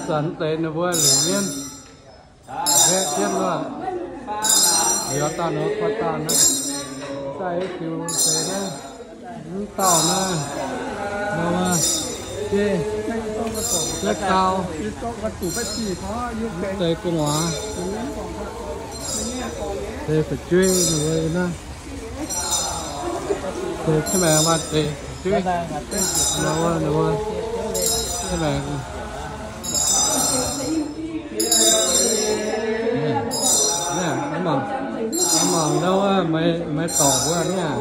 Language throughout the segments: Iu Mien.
Zanc deix ninh mbuo lingc mienv, mbaeqc jienv wuov, yaac dauh ninh mbuo kuv dauh naaiv, daaih i diuc deix naaiv, mv dauh naaiv, ninh mbuo, deix, deix gu'nguaaz, deix fu'jueiv ninh mbuo naaiv. Deix maengx maaih deix fu'jueiv, ninh mbuo, ninh mbuo, deix maengx. Mangc, mangc ndau, meih dorc mbuo niaa,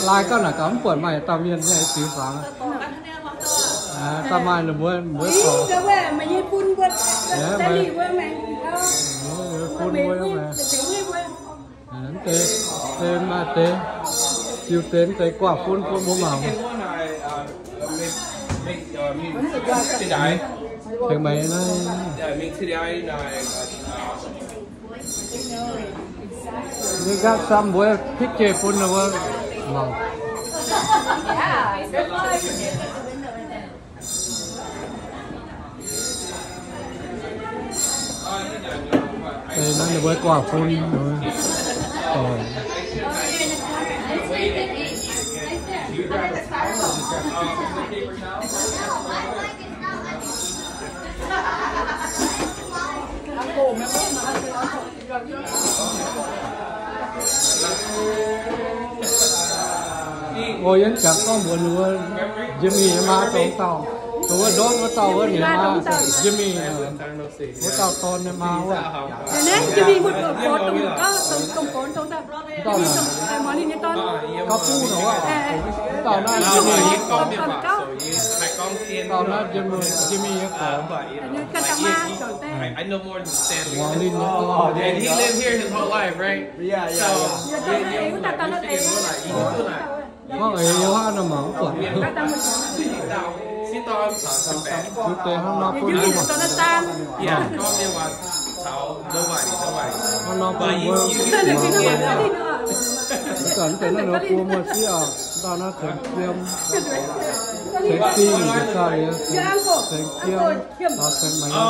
lai gauh naaic gaax mv buatc maaih dauh mienh nyei ziux fangx. Daaih maaih ninh mbuo, mbuo dorc. Bun mbuo maengx. Deix, deix maaih deix, ziux deix deix guaav fun bun mbuo mangc. Tengx meih naaiv. Ninh ganh sam mbuo picture bun ninh mbuo mangc. Ih, naaiv ninh mbuo guaav fun. Ngoi yie jangx gorngv mbuox ninh mbuo, Jimmy nyei maa dongh dauh, dongh wuov ndortv wuov dauh wuov ninh maa, Jimmy, wuov dauh dorn nyei maa wuov. Wuov dauh naaic, gauh buv nor wuov. Wuov dauh naaiv Jimmy, dauh naaiv Jimmy, Jimmy nyei gorx. Muangx linh nyei gorx. Hnangv eix yiem haav nor mangc mv buatc. Zuqc deix hnangv nor bun mbuo mangc. Hnangv nor bun mbuo mangc. Zanc deix naaiv ninh mbuo buo muoz sieqv oc. Dauh naaiv tengx Jiem, tengx Ding, tengx Jiem, tengx Maengx.